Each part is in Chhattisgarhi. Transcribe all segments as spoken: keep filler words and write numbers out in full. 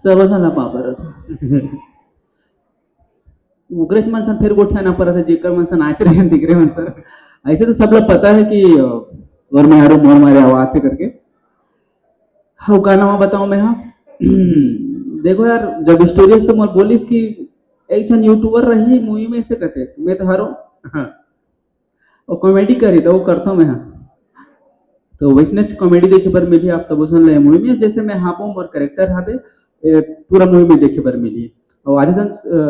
सब झन ला पा परत हे। ओकरेच मन सन फेर गोठियाना परत हे, जेकर मन सन नाच रहे हैं, दिख रहे मन सन। ऐसे तो सब लोग पता है कि, अ, तोर मेहरारू मोर मारे आवा आथे करके। हाँ, का नाम बताऊं मैं, हाँ? देखो यार, जब स्टोरीज तो मोर बोलिस कि एक झन यूट्यूबर रही मूवी में, से कहते, मैं तो हरो। हाँ। वो कॉमेडी करी, तो वो करता हूँ मैं, हाँ। तो वैसने कॉमेडी देखे बर मिली आप सब झन ला मूवी में, जैसे मैं हाबो, मोर कैरेक्टर हाबे, ए, पूरा मूवी में देखे बर मिली। और आधे दिन, अ,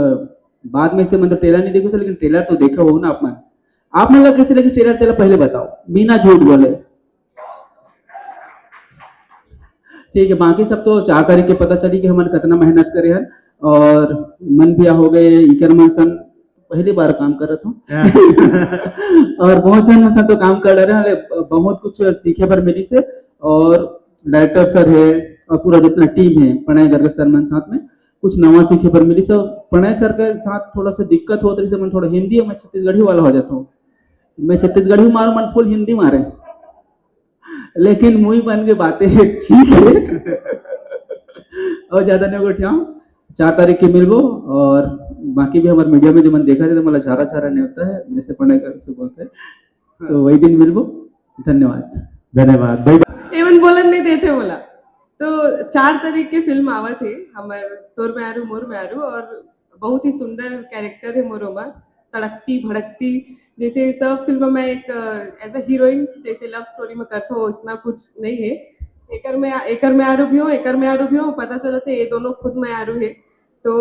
बाद में इसलिए मन तो ट्रेलर नहीं देखे, लेकिन ट्रेलर तो देखे हो ना आप मन। आप मन ला कैसे लगी ट्रेलर, तेला पहले बताओ, बिना झूठ बोले। ठीक है, बाकी सब तो चार तारीख के पता चली कि हमन कितना मेहनत करे हन, और मन भी हो गए, इकर मन सन पहली बार काम करत हूँ। हाँ। और बहुत जन मन सन तो काम कर रहे हैं, बहुत कुछ सीखे बर मिली से, और डायरेक्टर सर है और पूरा जितना टीम है, प्रणय गर्ग सर मन साथ में कुछ नवा सीखे बर मिली से। प्रणय सर के साथ थोड़ा सा दिक्कत होत रही से, मन थोड़ा हिंदी में छत्तीसगढ़ी वाला हो जाता हूँ, मैं छत्तीसगढ़ी मारो, मन फुल हिंदी मारे। लेकिन मुई बन के बातें है, ठीक है। और ज्यादा नहीं गोठियाऊं, चार तारीख के मिलबो। और बाकी भी हमारे मीडिया में जो मन देखा थे, तो मतलब चारा चारा नहीं होता है, जैसे पढ़ने का से बोलते हैं, तो वही दिन मिलबो। धन्यवाद। धन्यवाद भाई। एवन बोलन नहीं देते बोला। तो चार तारीख के फिल्म आवत है हमार तोर मेहरारू मोर मेहरारू, और बहुत ही सुंदर कैरेक्टर है मोर ओमा, तड़कती भड़कती, जैसे सब फिल्म में एक एज अ हीरोइन जैसे लव स्टोरी में करत हो, उसना कुछ नहीं है। एकर में एकर मेहरारू भी हो, एकर मेहरारू भी हो, पता चलत है ये दोनों खुद मेहरारू है। तो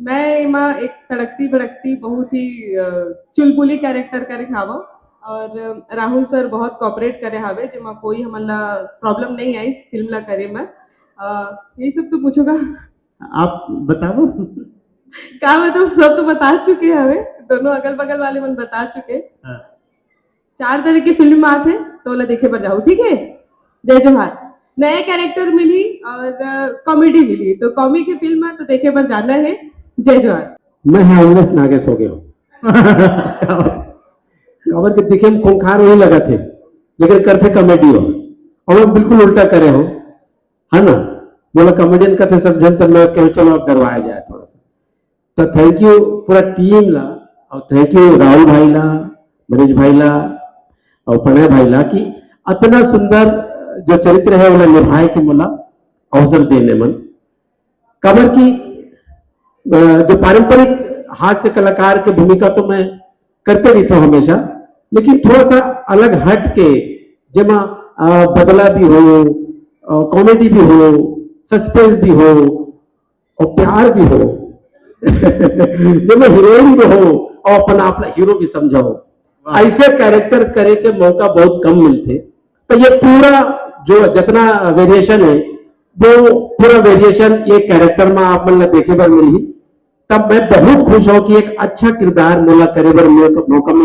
मैं एमा एक तड़कती भड़कती बहुत ही, अ, चुलबुली कैरेक्टर करे हावो, और, अ, राहुल सर बहुत कोऑपरेट करे हावे, जेमा कोई हमन ला प्रॉब्लम नहीं आई इस फिल्म ला करे में। अ, यही सब तो पूछोगा। आप बताओ। का बताऊं, सब तो बता चुके हवे, दोनों अगल बगल वाले मन बता चुके। हाँ। चार तारीख के फिल्म आत हे, तो ओला देखे बर जाहू, ठीक है? जय जोहार। नया कैरेक्टर मिली और, अ, कॉमेडी मिली, तो कॉमेडी के फिल्म तो देखे बर जाना है। जय जोहार। मैं है अमलेश नागेश हो गया हूँ। काबर के दिखे में खूंखार वही लगत हे, लेकिन करथे कॉमेडी हो, और मैं बिल्कुल उल्टा करे हो, है ना? बोला कॉमेडियन कथे सब जन, तो मैं कहूँ चलो अब डरवाया जाए थोड़ा सा। तो थैंक यू पूरा टीम ला, और थैंक यू राहुल भाई ला, मनीष भाई ला, और प्रणय भाई ला कि अतना सुंदर जो चरित्र है ओला निभाए के मोला अवसर देने मन। काबर कि, अ, जो पारंपरिक हास्य कलाकार के भूमिका तो मैं करते रहिथों हमेशा, लेकिन थोड़ा सा अलग हट के, जेमा, अ, बदला भी हो, अ, कॉमेडी भी हो, सस्पेंस भी हो, और प्यार भी हो, जेमा हीरोइन भी हो और अपन आप ला हीरो भी समझो। वाह। ऐसे कैरेक्टर करे के मौका बहुत कम मिलथे। तो ये पूरा जो जितना वेरिएशन है, वो पूरा वेरिएशन ये कैरेक्टर में आप मन ला देखे बर मिलही। तब मैं बहुत खुश हूँ कि एक अच्छा किरदार मोला करे बर मौका, मौका मिला।